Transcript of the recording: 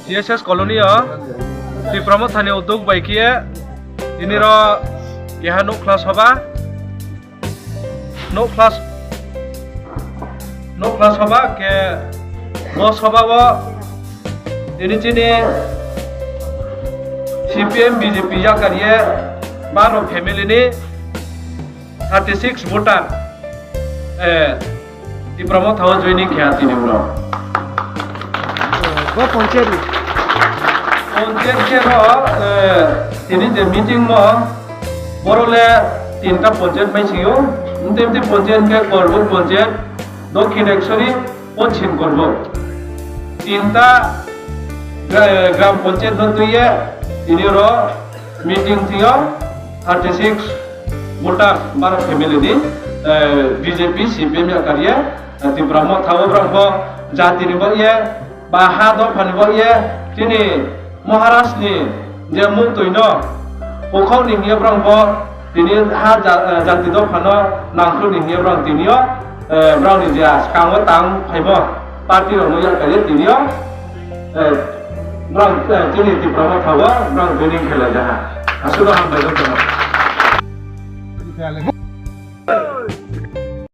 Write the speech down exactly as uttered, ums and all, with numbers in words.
G S S colony o Tipra Mothani uddog bai khe tini ro keha nukla soba, nukla, nukla soba khe bo soba o tini chini C P M B J P yakar ye baro family ni thirty six voter, eh, Tipra Motha o joining khe tini ulo. Bo ponchayat ni? Ponchayat khe ro, eh, tini je meeting mo, boro le tinta ponchayat mai sio, mte mte ponchayat khe Korbuk ponchayat, Dokhin Ekshori, Pochim Korbuk. Tinta gra-, gram ponchayat no twi ye, tini ro meeting thio, thirty six voter baro family ni, eh, B J P, C P M yakar ye, eh, Tipra Motha o brang pho jati ni bo ye, ba ha dopha ni bo ye, tini Maharaj ni je mung twi no, bukhok ni hing ye brang pho, tini ha ja-, eh, jati dopha no nangkuk ni hing ye brang tini o, eh, brang ni je skang o tang phaimo party rok no yakar ye tini o, eh, brang, eh, tini Tipra Motha o brang joining khe lai jaha. Aswk hambai rok.